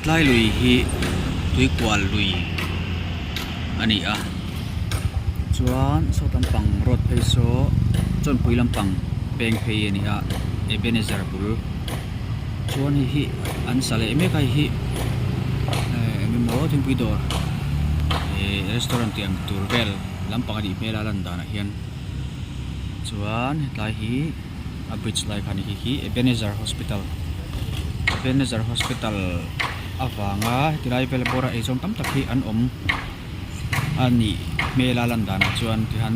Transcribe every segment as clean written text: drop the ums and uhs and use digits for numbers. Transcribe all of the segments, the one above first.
Hetlai lui hi tuikual lui a ni a chuan saw lampang road phei saw chawnpui lampang peng phei a ni a Ebenezer bul chuan hei hi an sa leh mek a hei hi ehh eng emaw thingpui dawr ihh restaurant tih ang tur vel lampang a nih hmel a lan danah hian chuan hetlai hi. A bridge lai khan hei hi Ebenezer Hospital Ebenezer Hospital avanga heti lai vel bawra eizawn tam tak hi an awm a nih hmel a lan danah chuan tikhan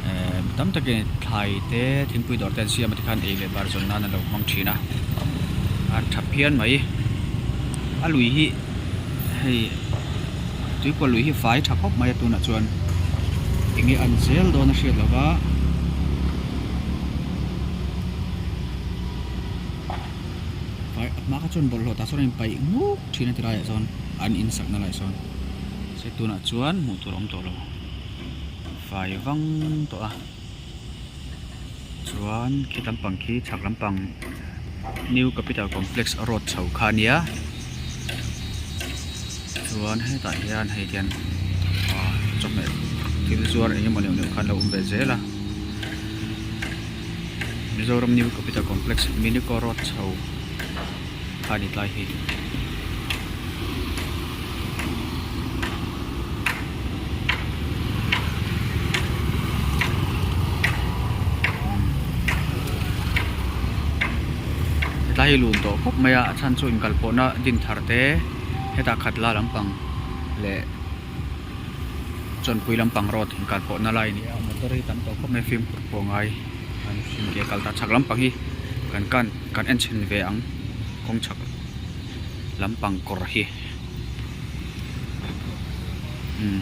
ehh mi tam takin thlai te thingpui dawr te an siam a tikhan ei leh bar zawn nan an lo hmang thin a a tha phian mai a lui hi hei tuikual lui hi fai tha khawp mai a tunah chuan enge an zel dawn a hriat loh va. A hma kha chuan bawlhhlawh tah sawn a inpaih nguk thin a ti laiah sawn an in sakna laiah sawn se tunah chuan hmuh tur a awm tawh lo fai vang tawh a chuan khi lampang khi chhak lampang new capital complex road chho kha a nia chuan hetah hian hei hian ah chawhmeh thil zuar eng emaw neuh neuh kha an lo awm ve zel a. Mizoram New Capital Complex Minico Road chho kha a ni tlai hi. Hetlai hi lun tawh khawp mai a a chhan chu inkalpawhna din thar te hetah khat la lampang leh Chawnpui lampang road inkal pawhna lai a ni a motor hi tam tawh khawp mai fimkhur pawh a ngai an hrim ke kal ta chhak lampang hi kan kan kan en chhin ve ang kawng chhak lampang kawr hi umm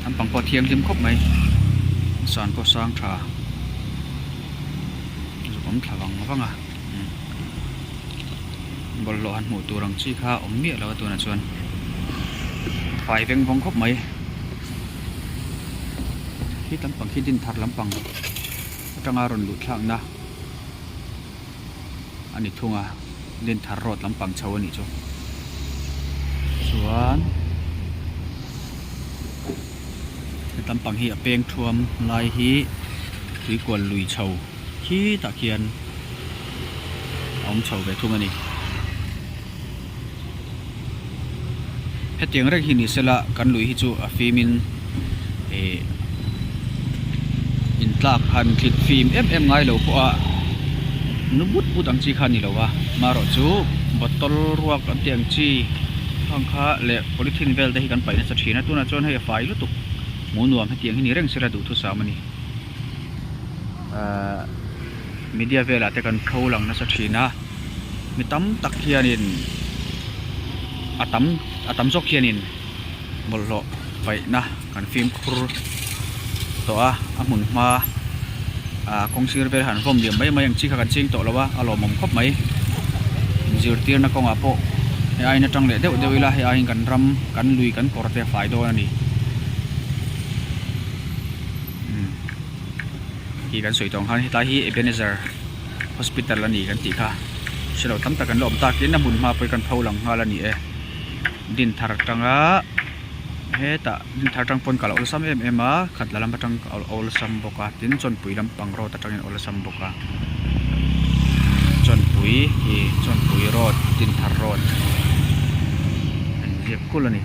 lampang pawh a thianghlim khawp mai san pawh a sang tha zuk awm thla vang vang a. Bawlhhlawh han hmuh tur ang chi kha a awm miah lo a tunah chuan fai veng vawng khawp mai khi lampang khi din thar lampang atanga rawn luh thlakna a ni thung a din thar road lampang chho a nih chu chuan he lampang hi a peng thuam lai hi tuikual lui chho. Khitah khian a awm chho ve thung a ni. Hetiang reng hi ni sela kan lui hi chu a fim in ih intlak han thlit fim em em ngai lo pawh a nu but but ang chi kha a ni lo a marawh chu bottle ruak an tih ang chi khang kha leh polythene vel te hi kan paih nasa thin a tunah chuan hei a fai lutuk hmuh nuam hetiang hi ni reng sela duhthusam a ni. Ahh media velah te kan pho lang nasa thin a mi tam tak hianin a tam a tam zawk hianin bawlhhlawh paihna kan fimkhur tawh a a hmun hma ah kawng sir vel han vawm liam mai mai ang chi kha kan ching tawh lo a a lawmawm khawp mai inzirtirna kawngah pawh hei aiin atang leh deuh deuh ila hei aiin kan ram kan lui kan kawr te a fai dawn a ni. Khi kan sawi tawh ang khan hetlai hi Ebenezer Hospital a ni kan tih kha hrelo tam tak an la awm takin a hmun hma pawh hi kan pho lang nghal a ni e din thar atanga hetah din thar atang pawn kal a awlsam em em a khat la lam atang a awlsam bawk a tin chawnpui lampang road atangin a awlsam bawk a chawnpui hi chawnpui road din thar road an ziak kulh a ni.